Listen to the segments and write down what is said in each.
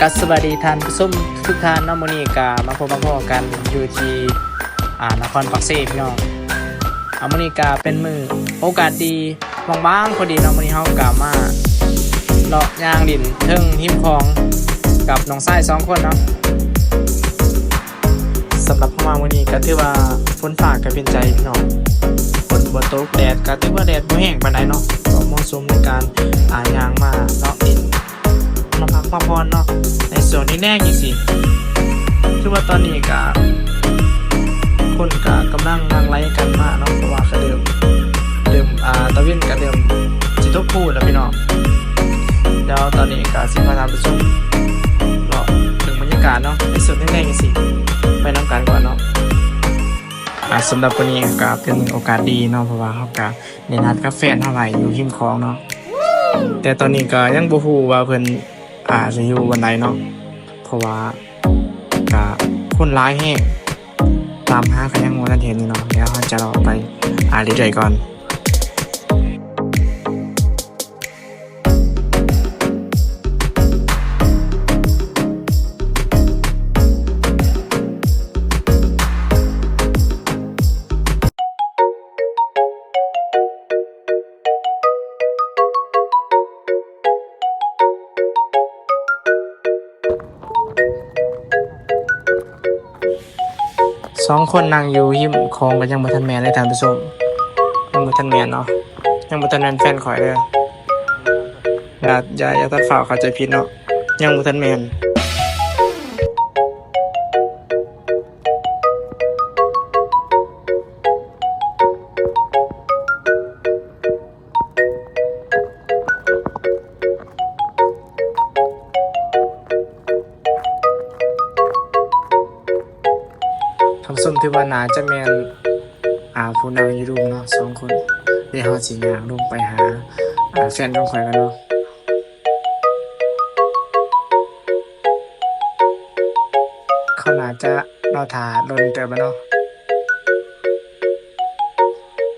ກະສະບາຍດີທ່ານຜູ້ຊົມທຸກທ່ານເນາະ, ມື້ນີ້ກະມາພົບມາພໍ້ກັນຢູ່ທີ່ ອ່າ ນະຄອນປາກເຊພີ່ນ້ອງ. ອ່າ ມື້ນີ້ກະເປັນມື້ໂອກາດດີ ວ່າງໆ ພໍດີເນາະ, ມື້ນີ້ເຮົາກະມາເລາະຍ່າງຫຼິ້ນເທິງຮິມຂອງກັບນ້ອງຊາຍສອງຄົນເນາະ. ສຳລັບເຮົາມາມື້ນີ້ກະຖືວ່າຝົນຟ້າກະເປັນໃຈພີ່ນ້ອງ, ຝົນບໍ່ຕົກ ແດດກະຖືວ່າແດດບໍ່ແຮງປານໃດເນາະ, ກໍເໝາະສົມໃນການ ອ່າ ຍ່າງມາເລາະຫຼິ້ນ ມາພັກມາຜ່ອນເນາະ ໃນຊ່ວງແລງໆ ຈັ່ງຊີ້. ຖືວ່າຕອນນີ້ກະ ຄົນກະກຳລັງຫຼັ່ງໄຫຼກັນມາເນາະ, ເພາະວ່າກະເລີ່ມ ເລີ່ມ ອ່າ ຕາເວັນກະເລີ່ມຊິຕົກຄຸແລ້ວພີ່ນ້ອງ. ແລ້ວຕອນນີ້ກະຊິພາທ່ານໄປຊົມເລາະເບິ່ງບັນຍາກາດເນາະ ໃນຊ່ວງແລງໆ ຈັ່ງຊີ້ ໄປນຳກັນກ່ອນເນາະ. ອ່າ ສຳລັບມື້ນີ້ກະເປັນໂອກາດດີເນາະ, ເພາະວ່າເຮົາກະໄດ້ນັດກັບແຟນເຮົາໄວ້ຢູ່ຮິມຂອງເນາະ, ແຕ່ຕອນນີ້ກະຍັງບໍ່ຮູ້ວ່າເພິ່ນ ອ່າ ຈະຢູ່ບ່ອນໃດເນາະ, ເພາະວ່າກະຄົນຫຼາຍແຮງ ຕາມຫາກະຍັງບໍ່ທັນເຫັນຢູ່ເນາະ. ດຽວເຮົາຈະເລາະໄປ ອ່າ ເລື້ອຍໆ ກ່ອນ. ສອງຄົນນັ່ງຢູ່ຮິມຂອງກະຍັງບໍ່ທັນແມ່ນເລີຍທ່ານຜູ້ຊົມ, ຍັງບໍ່ທັນແມ່ນເນາະ, ຍັງບໍ່ທັນແມ່ນແຟນຂ້ອຍເດີ. ຢ່າ ຢ່າ ຢ່າຕັດຟ້າວເຂົ້າໃຈຜິດເນາະ, ຍັງບໍ່ທັນແມ່ນ. ທ່ານຜູ້ຊົມ ຖືວ່າໜ້າຈະແມ່ນ ອ່າ ຜູ້ນັ່ງຢູ່ລຸ່ມເນາະ ສອງຄົນ. ດຽວເຮົາຊິຍ່າງລົງໄປຫາ ອ່າ ແຟນຂອງຂ້ອຍກ່ອນເນາະ. ເຂົາໜ້າຈະລໍຖ້າດົນເຕີບແລ້ວເນາະ.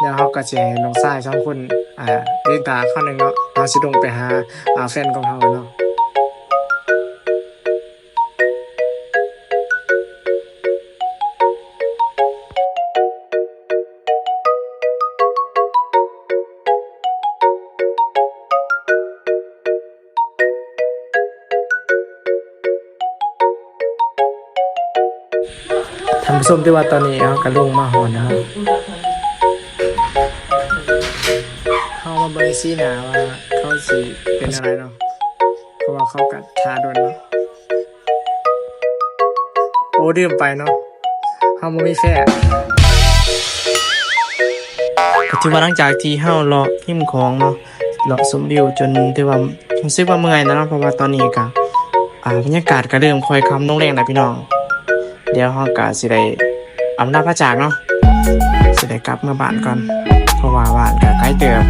ດຽວເຮົາກະຊິໃຫ້ນ້ອງຊາຍສອງຄົນ ອ່າ ເລນຕາຄາວໜຶ່ງເນາະ, ເຮົາຊິລົງໄປຫາ ອ່າ ແຟນຂອງເຮົາເນາະ. ທ່ານຜູ້ຊົມ ຖືວ່າຕອນນີ້ເຮົາກະລົງມາຮອດແລ້ວເນາະ. ເຮົາມາເບິ່ງສີໜ້າວ່າເຂົາຊິເປັນແນວໃດເນາະ, ເພາະວ່າເຂົາກະຖ້າດົນເນາະ. ໂອ້ ລືມໄປເນາະ, ເຮົາບໍ່ມີແຟນ. ກະຖືວ່າຫຼັງຈາກທີ່ເຮົາເລາະຮິມຂອງເນາະ, ເລາະຊົມວິວຈົນຖືວ່າຮູ້ສຶກວ່າເມື່ອຍແລ້ວເນາະ, ເພາະວ່າຕອນນີ້ກະ ອ່າ ບັນຍາກາດກະເລີ່ມຄ່ອຍຄ່ຳລົງແລງແລ້ວພີ່ນ້ອງ. ດຽວເຮົາກະຊິໄດ້ອຳລາພາຈາກເນາະ, ຊິໄດ້ກັບເມືອບ້ານກ່ອນ ເພາະວ່າບ້ານກະໄກເຕີບ.